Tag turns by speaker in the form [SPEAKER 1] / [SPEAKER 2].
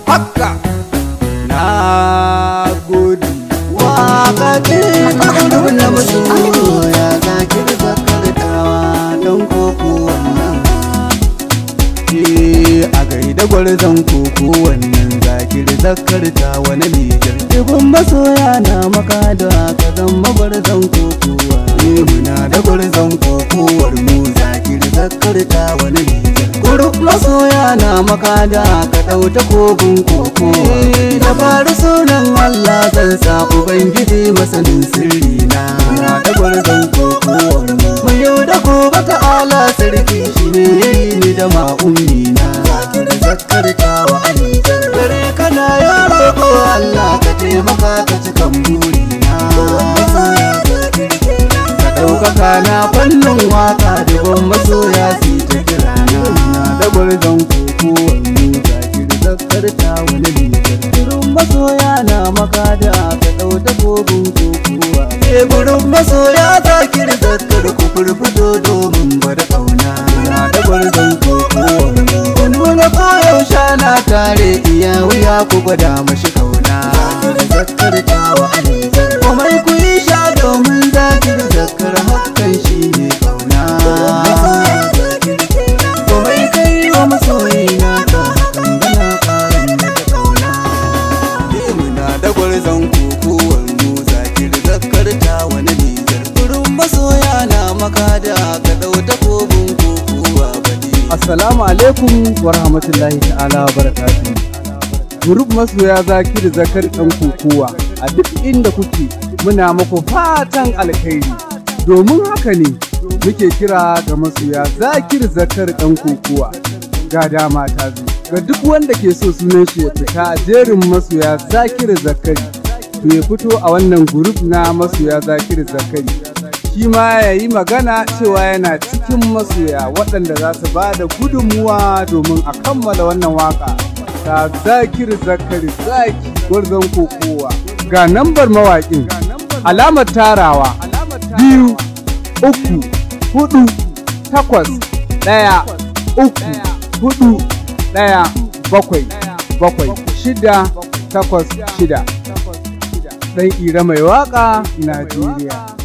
[SPEAKER 1] Haka na gode. Waka ce ta gudu na masoya Zakir Zakar tawa don koko wannan. A gaida gwarzon koko wannan Zakir Zakar tawa na Nijar. Dubun masoya na maka da ka zama gwarzon kokowa. Muna da gwarzon kokowar mu Zakir Zakar tawa na Nijar. Group masoya na maka da ka ɗauta kogin koko. Da faru sunan Allah zan sa Ubangiji masanin sirri na. Muna da gwarzon kokowar mu. Mu yau da gobe ta'ala sarki shi ne yayi ni da ma'ummi na. Zakir Zakar tawa a Nijar. Dare kana yaro ko Allah ka taimaka ka cikan buri na. Ka ɗaukaka na fannin waka dubban masoya su ta kira na. Da gwarzon kokowar mu Zakir Zakar tawa na Nijar. Gurin masoya na maka da ka ɗauta kogin kokowa. Gurin masoya Zakir Zakar ku furfuto domin gwada ƙauna. Na da gwarzon kokowar mu. Nuna koyaushe na tare iya wuya ku gwada mashi ƙauna. Zakir Zakar tawa a Nijar. Komai ku yi sha domin Zakir Zakar hakan shi ne ƙauna. Komai kai wa masoyina ka hakan gana ƙarin da ta ƙauna. Muna da gwarzon kokowar mu Zakir Zakar tawa na Nijar. Gurin masoya na maka da ka ɗauta kogin kokowa baɗi.
[SPEAKER 2] Assalamu alaikum wa rahmatullahi ta'ala wa barakatuhu. Group masoya Zakir Zakar ɗan kokowa a duk inda kuke muna muku fatan alkhairi. Domin haka ne muke kira ga masoya Zakir Zakar ɗan kokowa. Ga dama ta zo. Ga duk wanda ke so sunan shi ya fita a jerin masoya Zakir Zakari to ya fito a wannan group na masoya Zakir Zakari. Shi ma ya yi magana cewa yana cikin masoya waɗanda za su ba da gudunmuwa domin a kammala wannan waka ta Zakir Zakari Zaki gwarzon kokowa. Ga nambar mawaƙin alamar tarawa 2 3 4 8 1 3 4 1 7 7 6 8 6. Ɗan Ira mai waƙa, Najeriya.